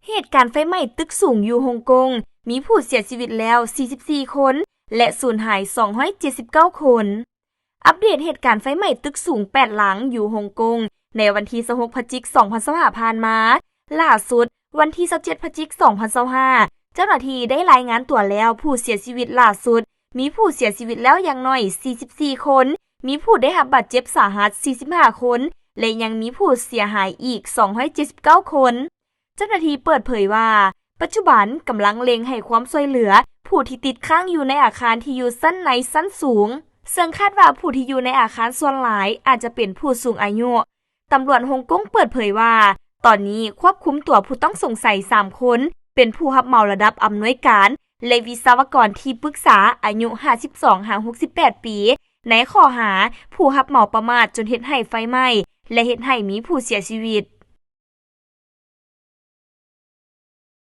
ເຫດການໄຟໄໝ້ຕຶກສູງຢູ່ຮົງກົງ ມີຜູ້ເສຍຊີວິດແລ້ວສີ່ສິບສີ່ຄົນ ແລະ ສູນຫາຍສອງຮ້ອຍເຈັດສິບເກົ້າຄົນ. ອັບເດດເຫດການໄຟໄໝ້ຕຶກສູງແປດຫຼັງຢູ່ຮົງກົງ ໃນວັນທີຊາວຫົກ ພະຈິກ ສອງພັນຊາວຫ້າ ຜ່ານມາ. ຫຼ້າສຸດ, ວັນທີຊາວເຈັດ ພະຈິກ ສອງພັນຊາວຫ້າ ເຈົ້າໜ້າທີ່ໄດ້ລາຍງານຕົວແລ້ວຜູ້ເສຍຊີວິດຫຼ້າສຸດ ມີຜູ້ເສຍຊີວິດແລ້ວຢ່າງໜ້ອຍສີ່ສິບສີ່ຄົນ, ມີຜູ້ໄດ້ຮັບບາດເຈັບສາຫັດສີ່ສິບຫ້າຄົນ ແລະ ຍັງມີຜູ້ເສຍຫາຍອີກສອງຮ້ອຍເຈັດສິບເກົ້າຄົນ. ເຈົ້າໜ້າທີ່ເປີດເຜີຍວ່າ ປັດຈຸບັນກຳລັງເລັ່ງໃຫ້ຄວາມຊ່ວຍເຫຼືອຜູ້ທີ່ຕິດຄ້າງຢູ່ໃນອາຄານທີ່ຢູ່ຊັ້ນໃນຊັ້ນສູງ, ເຊິ່ງຄາດວ່າຜູ້ທີ່ຢູ່ໃນອາຄານສ່ວນຫຼາຍອາດຈະເປັນຜູ້ສູງອາຍຸ. ຕຳຫຼວດຮົງກົງເປີດເຜີຍວ່າ ຕອນນີ້ຄວບຄຸມຕົວຜູ້ຕ້ອງສົງໄສສາມຄົນ ເປັນຜູ້ຮັບເໝົາລະດັບອຳນວຍການ ແລະ ວິສະວະກອນທີ່ປຶກສາ ອາຍຸຫ້າສິບສອງຫາຫົກສິບແປດປີ ໃນຂໍ້ຫາຜູ້ຮັບເໝົາປະໝາດຈົນເຮັດໃຫ້ໄຟໄໝ້ ແລະ ເຮັດໃຫ້ມີຜູ້ເສຍຊີວິດ.